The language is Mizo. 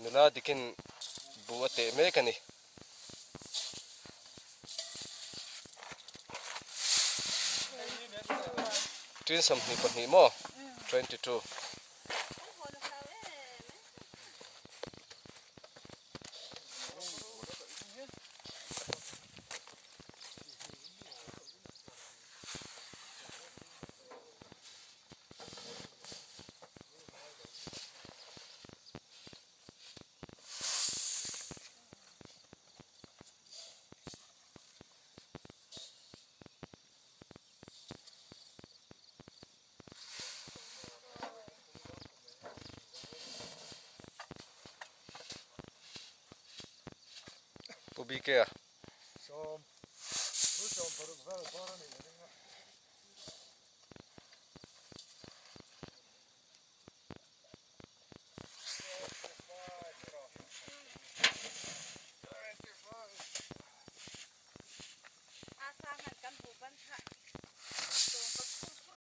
Nula dikin buh a teh mek a ni. Tin 22 maw? 22. Pu BK a. Sawm, thu 60 vel bawr a nih.